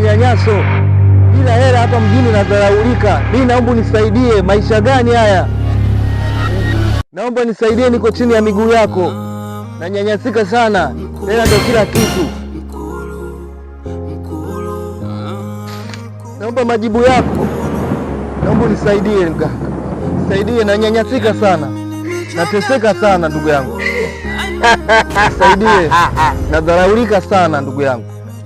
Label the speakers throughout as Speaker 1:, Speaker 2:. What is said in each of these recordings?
Speaker 1: Manyanyaso. Bila hela hapa mjini nadharaulika. Mimi naomba unisaidie, maisha gani haya? Naomba nisaidie, niko chini ya miguu yako, nanyanyasika sana. Hela ndio kila kitu. Naomba majibu yako, naomba unisaidie mganga, nisaidie, nanyanyasika sana, nateseka sana ndugu yangu, nisaidie, nadharaulika sana ndugu yangu.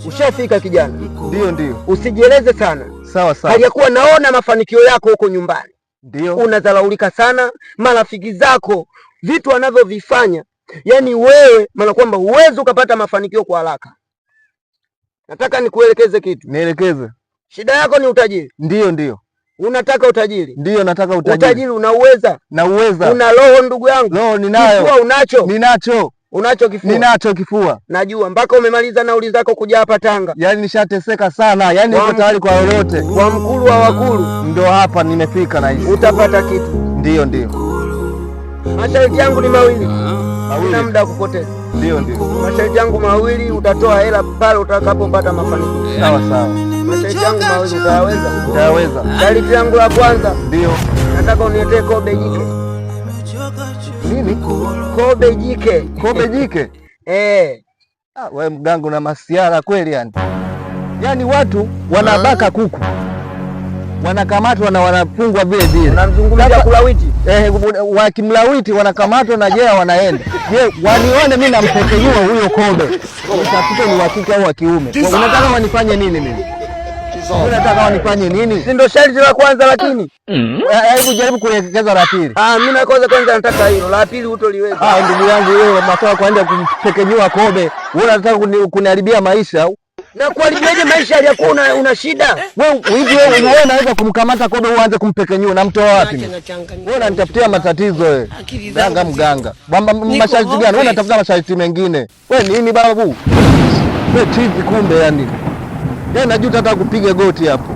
Speaker 2: Ushafika kijana?
Speaker 1: Ndio, ndio.
Speaker 2: Usijieleze sana.
Speaker 1: Sawa sawa.
Speaker 2: Hali ya kuwa naona mafanikio yako huko nyumbani.
Speaker 1: Ndio.
Speaker 2: Unadharaulika sana, marafiki zako vitu wanavyovifanya, yaani wewe maana kwamba huwezi ukapata mafanikio kwa haraka. Nataka nikuelekeze kitu.
Speaker 1: Nielekeze.
Speaker 2: Shida yako ni utajiri.
Speaker 1: Ndio, ndio.
Speaker 2: Unataka utajiri?
Speaker 1: Ndio, nataka utajiri.
Speaker 2: Utajiri unauweza?
Speaker 1: Nauweza.
Speaker 2: Una roho ndugu yangu?
Speaker 1: Roho ninayo.
Speaker 2: Kifua unacho?
Speaker 1: Ninacho.
Speaker 2: Unacho kifua?
Speaker 1: Ninacho kifua.
Speaker 2: Najua mpaka umemaliza nauli zako kuja hapa Tanga.
Speaker 1: Yaani nishateseka sana, yaani niko tayari kwa lolote.
Speaker 2: Kwa mkulu wa wakulu.
Speaker 1: Ndio hapa nimefika na hizi.
Speaker 2: Utapata kitu.
Speaker 1: Ndio, ndio.
Speaker 2: Masharti yangu ni mawili.
Speaker 1: Mawili.
Speaker 2: Sina muda wa kupoteza.
Speaker 1: Ndio, ndio.
Speaker 2: Masharti yangu mawili, utatoa hela pale utakapopata mafanikio.
Speaker 1: Sawa sawa.
Speaker 2: Masharti yangu mawili utayaweza?
Speaker 1: Utayaweza.
Speaker 2: Sharti yangu la kwanza.
Speaker 1: Ndio.
Speaker 2: Nataka uniletee kobe jike.
Speaker 1: Nini?
Speaker 2: Kobe jike.
Speaker 1: Kobe jike?
Speaker 2: Eh.
Speaker 1: Ah, wewe mganga una masiara kweli yani. Yaani watu wanabaka kuku, wanakamatwa na wanafungwa vile vile.
Speaker 2: Unamzungumzia kulawiti?
Speaker 1: Eh, wakimlawiti wanakamatwa na jela wanaenda. Je, wanione mimi nampekenyua huyo kobe? Utafute ni wa kike au wa kiume. Unataka wanifanye nini mimi? Unataka wanifanye nini?
Speaker 2: Si ndio sharti la kwanza lakini?
Speaker 1: Hebu jaribu kuelekeza la pili.
Speaker 2: Ah, mimi na kwanza kwanza nataka hilo. La pili hutoliweza.
Speaker 1: Ah, ndugu yangu wewe masuala kwenda kumpekenyua kobe. Wewe unataka kuniharibia maisha au?
Speaker 2: Na kuharibiaje maisha aliyakuwa una shida?
Speaker 1: Wewe hivi wewe unaweza kumkamata kobe uanze kumpekenyua, unamtoa wapi? Wewe unanitafutia matatizo wewe. Mganga mganga. Bamba masharti gani? Wewe unatafuta masharti mengine. Wewe nini babu? Wewe chizi kumbe yani. Yeye najuta hata kupiga goti hapo.